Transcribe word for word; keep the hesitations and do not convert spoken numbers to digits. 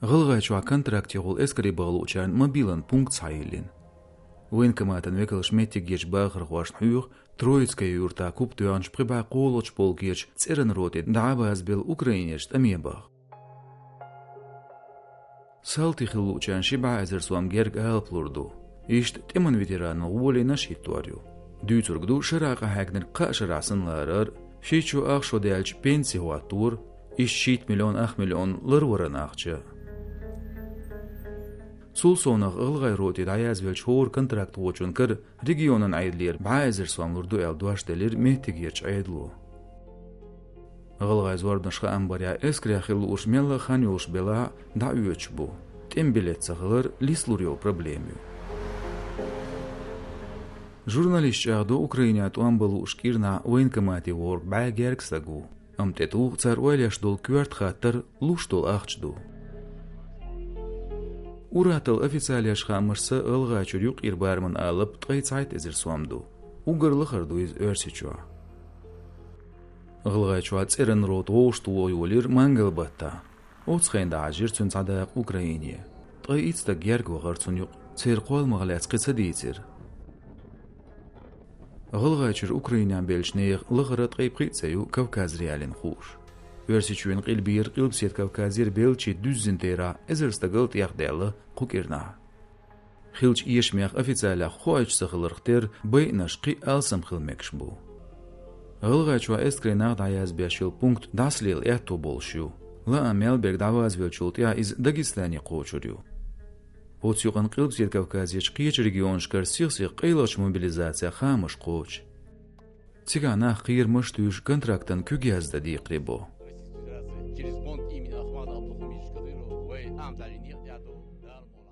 ГӀалгӀайчохь контракте волу эскаре баха луучарна мобилан пункт схьайиллина. Военкоматан векалша меттигерчу бахархошна хьоьху Троицкая юьртахь куп тоьхначу пхи бӀе кхоалгӀачу полкерчу цӀеран роте дӀа а базбелла украинерчу тӀаме баха. Салти хила луучарна ши бӀе эзар сом герга алапа лур ду. Иштта тӀеман ветеранан гӀоле наш хӀиттор ю. Дуьйцург ду шарахь къахьегнарг кхаа шарахь санна ларар, шийтта шо ах шо даьлча пенси хӀоттор, иштта шийтта миллион ах миллион ларваран ахча. Цул совнах гӀалгӀай роте дӀаязвеллачу хӀора контрактхочун кара регионан Ӏедалера бӀе эзар сом лур ду аьлла дош делира меттигерчу Ӏедало. ГӀалгӀай зорбанаш хаам барехь, эскарехь хила лууш мелла а хан йолуш белахь а дӀаоьцуш бу. ТӀеман билет ца хилар лислур йолу проблема ю. Журналисташа чӀагӀдо, Украинехь тӀом бан лууш кӀирнахь военкомате вогӀург бӀе гергга стаг ву. Амма тӀетуху цара ойла еш долу коьрта хаттар луш долу ахча ду. Ур-атталла официалеш хаамашца, ГӀалгӀайчуьра юкъара бараман алапа ткъе цхьайтта эзар сом ду. Уггар лахара ду иза Оьрсийчохь. ГӀалгӀайчохь цӀеран рота вовшахтоха йолийра мангал-баттахь. Оцу хенахь дӀахьаьжира цуьнан цхьа дакъа Украине. Ткъе итт стаг герга вахара цунна юкъа. Церан кхолламах лаьцна кхин ца дийцира. ГӀалгӀайчуьра Украинехь беллачу нехан лахара ткъе пхиъ цӀе ю Кавказ-Реалина хууш. Оьрсийчоьнан къилбера, Къилбаседа Кавказера беллачийн дуьззина терахь эзар стагал тӀехдаьлла кху кӀирнахь. Хиллачу эшамех официалехь хоуьйтуш ца хиларх терра, байинарш кхин а алсам хила мегаш бу. ГӀалгӀайчохь эскарийн нах дӀаязбеш йолу пункт дӀасалела аьтто болуш ю. Лаам Мелберг дӀавазвеллачул тӀаьхьа иза Дагестане кхочур ю. Оцу юкъана Къилбаседа Кавказерчу кхечу регионашкара сих-сиха къайлахчу мобилизацин хаамаш кхочу. Цигахь нах кхерамаш а туьйсуш, контрактан куьг яздан декхаре бо. Российской Федерации через бонд имени Ахмада Абдулхамидовича Кадырова, вай амтали некъ тӀе а ду, дармала.